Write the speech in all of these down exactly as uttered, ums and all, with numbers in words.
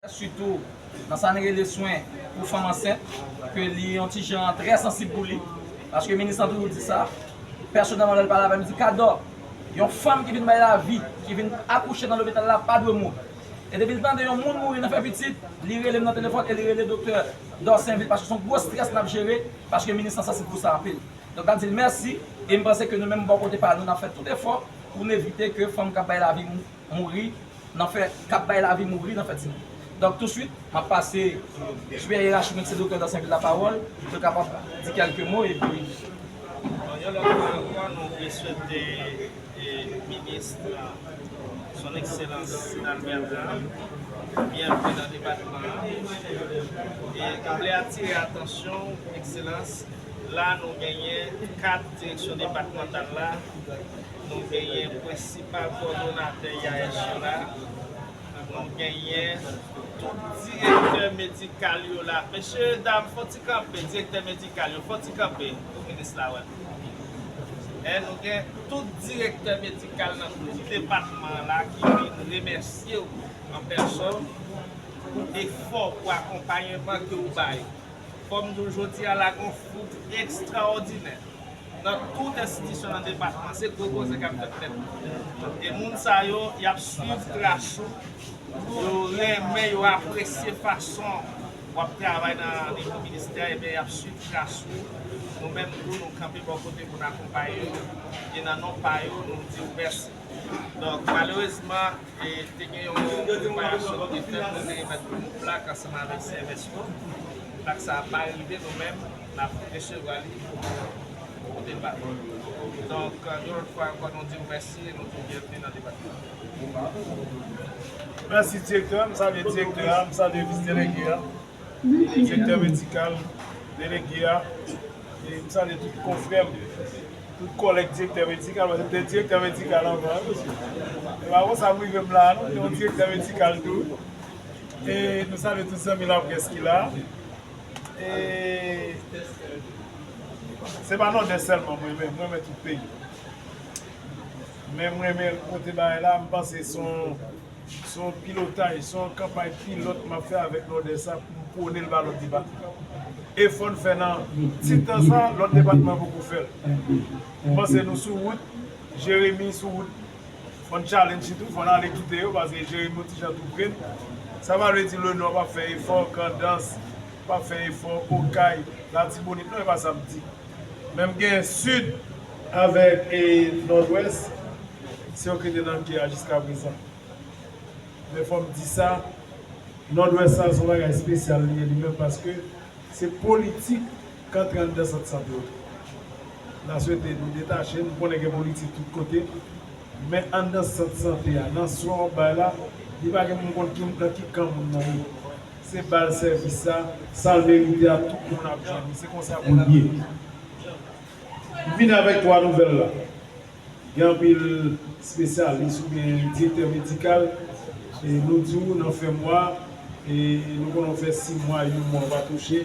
Sitou nan sa n rele swen pou fanm ansent, ke li yon ti jan trè sansib pou li, paske minis lan toujou di sa, pèsonèlman lè l pale avè m, li di, Kadò, yon fanm ki vin bay lavi, ki vin akouche nan lopital la, pa dwe mouri. E depi l tande yon moun mouri nan fè pitit, li rele m nan telefòn e li rele doktè Dorsainville, paske se yon gwo estrès n ap jere, paske minis lan sansib pou sa anpil. Donk, n ap di l mèsi, e m panse ke nou menm, bò kote pa nou, n ap fè tout efò pou n evite ke fanm k ap bay lavi mou- mouri nan fè, k ap bay lavi mouri nan fè timoun. Donk, touswit, m ap pase Superior Hiérarchik Medsen Doktè Dorsainville lapawòl, pou l kapab di kèlke mo, epi Bon, yon lòt fwa ankò, nou vle swete e, minis, Son Ekselans Albert Jean, byenvni nan depatman an. E nou vle atire atansyon, Ekselans, la nou genyen kat direksyon depatmantal la, nou genyen prensipal kowòdonatè I A S yo la, nou genyen tout direktè medikal yo la. Mesye, dam, fò ti kanpe, direktè medikal yo, fò ti kanpe pou minis la wè. E nou gen tout direktè medikal nan tout depatman an la ki vin remèsye w an pèsòn pou efò, pou akonpayman ke w bay. Fò m di w, jodi a la, gon fouk ekstraòdinè nan tout enstitisyon nan depatman. Se gwo koze k ap fèt nèt. E moun sa yo, y ap swiv tras ou. Yo renmen, yo apresye fason w ap travay nan nivo ministè, ebyen, y ap swiv tras ou. Nou menm tou, nou kanpe bò kote pou n akonpaye yo. E nan non pa yo, nou di w mèsi. Donk, malerezman, e, te gen yon operasyon ki te fèt, nou te remèt pou nou plak ansanm avèk C M S yo. Plak sa a pa rive, nou menm, n ap resevwa li pou kote l pa t. Donk, yon lòt fwa ankò, nou di w mèsi e nou di w byenvni nan depatman. Mèsi, direktè. M salye direktè a, m salye vis delege a, direktè medikal, delege a. E m salye tout konfrè m, tout kòlèg direktè medikal, paske m te direktè medikal anvan, wi, mesye. E pa konsa m rive m la, non, m te yon direktè medikal tou. E nou salye tout zanmi laprès ki la. E se pa Nòdès sèlman mwen renmen, mwen renmen tout peyi. Men mwen renmen kote bagay la, m panse se yon, se yon pilotaj, se yon kanpay pilòt m ap fè avèk Nòdès la pou m pwone l ba lòt depatman. E fò n fè nan ti tan sa, lòt depatman poko fè l. M panse nou sou wout, Jeremi sou wout. Fò n challenge li tou, fò n ale kite yo, paske Jeremi yon ti jan tou pre n. Sa pa vle di Lenò p ap fè efò, Grandans p ap fè efò, Okay, Latibonit, non, e pa sa m di. Men m gen Sid avèk, e, Nòdwès, se yo ki te nan kè a jiska prezan. Men fò m di sa, Nòdwès sa, se yon bagay espesyal li ye li menm, paske se politik k antre anndan sant sante yo tou. N a swete nou detache, nou konnen gen politik tout kote, men anndan sant sante a, nan swen w ap bay la, li pa gen moun konn ki, nan ki kan moun nan ye. Se ba l sèvis sa, sa l merite a, tout moun ap jwenn li. Se konsa pou l ye. M vin avèk twa nouvèl la. Gen anpil espesyalis oubyen direktè medikal, e nou di w nan fen mwa, e nou konnen w fè sis mwa, uit mwa w pa touche,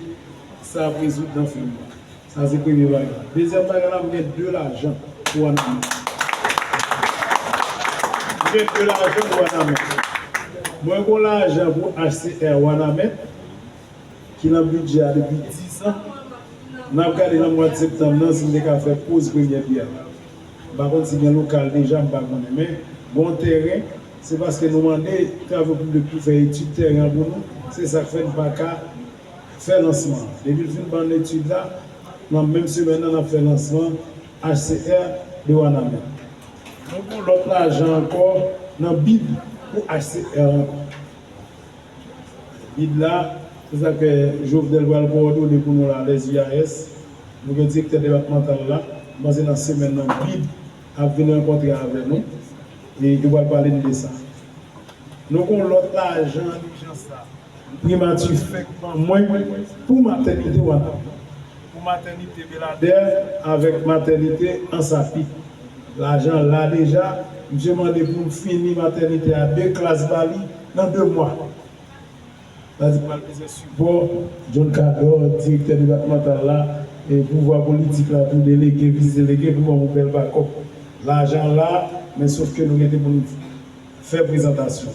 sa ap rezoud nan fen mwa. Sa se premye bagay la. Dezyèm bagay la, m gen de lajan pou Wanament. M gen de lajan pou Wanament. Mwen gen lajan pou H C R Wanament, ki nan bidjè a depi dis an. N ap gade nan mwa septanm nan si n te ka fè poz premyè pyè a. M pa konn si gen lokal deja, m pa konnen. Men, gen yon tèren, se paske nou mande travo piblik pou fè etid tèren an pou nou. Se sa k fè n pa ka fè lansman an. Depi l fin ban n etid la, nan menm semèn nan, n ap fè lansman H C R de Wanament. Nou gen lòt lajan ankò nan bid pou H C R ankò. Bid la, se sa k fè Jovenel pral kowòdone pou nou la, les U A S. Nou gen direktè depatmantal la. M panse nan semèn nan, bid ap vin rankontre avè nou. E yo pral pale n de sa. Nou gen yon lòt lajan an ijans la. Primati fèk ban mwen pou matènite Wanament. Pou matènite Beladè avèk matènite Ansapit. Lajan la deja, misye mande pou m fini matènite a de klas ba li nan de mwa. Sa di pral bezwen sipò John Cador, direktè depatmantal la, e pouvwa politik la tou, delege, vis delege, pou ban m yon bèl bakòp. Lajan la, men sof ke nou rete pou n fè prezantasyon.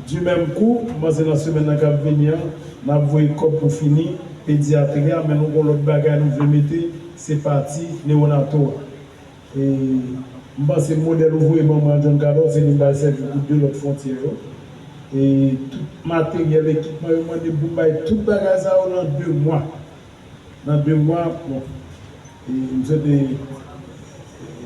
Du menm kou, m panse nan semèn nan k ap vini an, n ap voye kòb pou fini pedyatri a, men nou gen yon lòt bagay nou vle mete, se pati newonato a. E m panse modèl ou voye ban mwen an, John Cador, se li m pral sèvi pou de lòt fwontyè yo. E tout materyèl, ekipman yo mande pou m bay tout bagay sa yo nan de mwa. Nan de mwa, bon, e m swete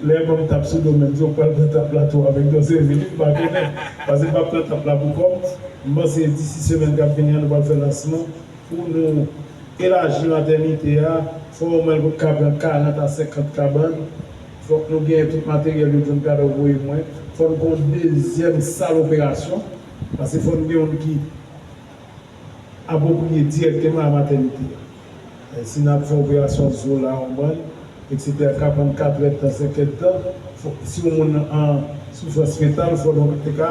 lè ban m tap sou do, menm si w pral pran tap la tou avèk Don Servilus, m pa konnen, paske m p ap pran tap la pou kò m. M panse disi semèn k ap vini an, nou pral fè lansman pou nou elaji matènite a, fò omwen l ka pran karant a senkant kabann. Fòk nou genyen tout materyèl yo John Cador voye mwen. Fò n gen yon dezyèm sal operasyon, paske fò n gen youn ki apwopriye dirèkteman a matènite a. E si n ap fè operasyon zo la, w konprann, etsetera, ka pran kat èdtan, senk èdtan, fò, si yon moun an soufrans fetal, fò nou te ka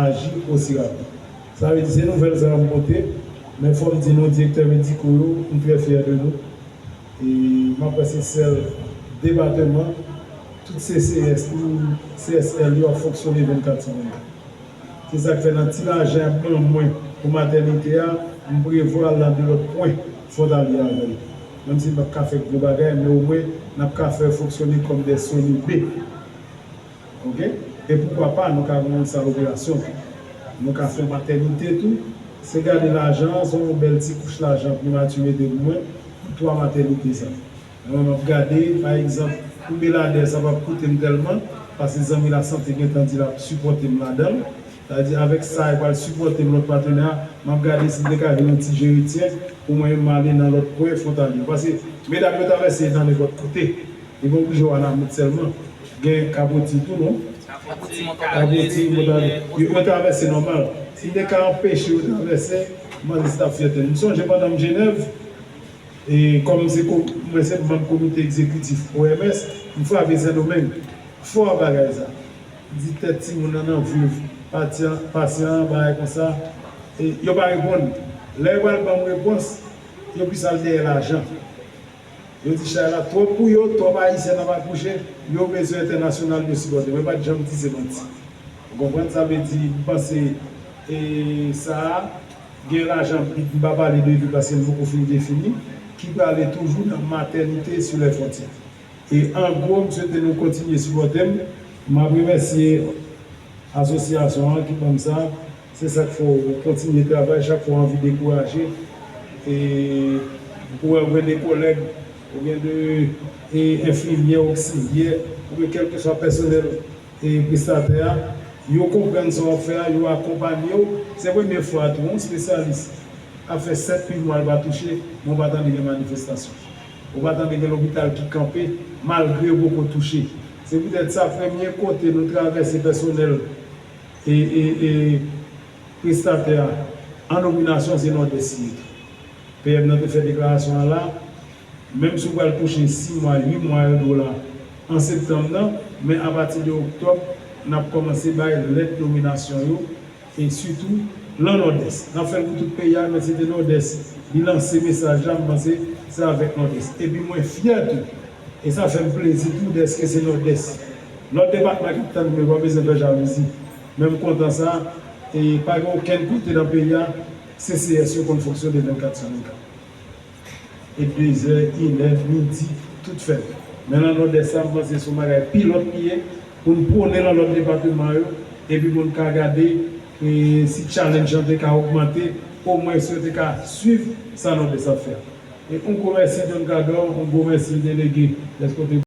aji osi rapid. Sa vle di, se nouvèl sa yo m pote, men fò m di nou, direktè mediko yo, m trè fyè de nou. E m ap wè se sèl depatman, tout C C S, tout C S L yo ap fonksyone vennkat sou vennkat. Se sa k fè nan ti lajan y ap ban mwen pou matènite a, m prevwa al nan de lòt pwen fwontalye avè l. Menm si n p ap ka fè gwo bagay, men omwen n ap ka fè l fonksyone kòm de SONIB. Oke? E poukwa pa, nou ka gen yon sal operasyon tou. Nou ka fè matènite tou. Se gade lajan an, se yon bèl ti kouch lajan Primati mete pou mwen, pou twa matènite sa. Mwen, m ap gade, pa egzanp, pou Beladè, sa p ap koute m tèlman, paske zanmi lasante gentan di l ap sipòte m ladan l. Sa vle di, avèk sa, li pral sipòte m, lòt patnè a, m ap gade si m te ka jwenn yon ti jerityen pou mwen menm m ale nan lòt pwen fwontalye. Paske medam yo travèse nan nenpòt kote. Li pa oblije Wanament sèlman. Gen Kapoti tou, non? Kapoti, Montagnez, yo, yo travèse nòmal. Si m te ka anpeche yo travèse, m panse se t ap fyète m. M sonje pandan m Jenèv, E kòm se ko-, mwen se manm komite egzekitif O M S, m frape Sendomeng. Fò bagay sa. M di tèt timoun nan nan viv. Patyan, pasyan, bagay konsa. E yo pa reponn. Lè yo pral ban m repons, yo plis al dèyè lajan. Yo di chay la twòp pou yo, twòp Ayisyen n ap akouche, yo bezwen entènasyonal yo sipòte. Mwen pa t janm di se manti. Ou konprann? Sa vle di, m panse, e, sa a, gen lajan big, m pa pale de li paske m poko fin defini, ki prale toujou nan matènite sou lè fwontyè. E an gwo, m swete nou kontinye sipòte m. M ap remèsye asosyasyon an ki ban m sa. Se sa k fè w kontinye travay, chak fwa w anvi dekouraje. E ou wè, ou gen de kòlèg, ou gen de, e, enfimyè, oksilyè, oubyen kèlkeswa pèsonèl e prestatè a, yo konprann sa w ap fè a, yo akonpanye w. Se premye fwa tou, yon espesyalis ap fè sèt uit mwa l pa touche, men w pa tande gen manifestasyon. Ou pa tande gen lopital ki kanpe, malgre yo poko touche. Se poutèt sa, premye kote nou travèse pèsonèl e, e, e prestatè a an nominasyon, se Nòdès li ye tou. P M nan te fè deklarasyon an la, menm si w pral touche sis mwa, uit mwa yo dwe w la an septanm nan, men apati de oktòb, n ap kòmanse bay lèt nominasyon yo, e sitou nan Nòdès. N ap fè l pou tout peyi a, men se te Nòdès li lanse mesaj la, m panse se avèk Nòdès. Epi mwen fyè tou, e sa fè m plezi tou dèske se Nòdès. Lòt depatman k ap tann mwen, pa bezwen fè jalouzi. Men m kontan sa, e pa gen okenn kote nan peyi a, C C S yo konn fonksyone vennkat sou vennkat. E dezè, inè, midi, tout fèt. Men nan Nòdès la, m panse se yon bagay pilòt li ye, pou n pwone nan lòt depatman yo, epi pou n ka gade, e, si challenge lan te ka ogmante, omwen si yo te ka swiv sa Nòdès ap fè a. E yon gwo mèsi Don Cador, yon gwo mèsi delege dèske w te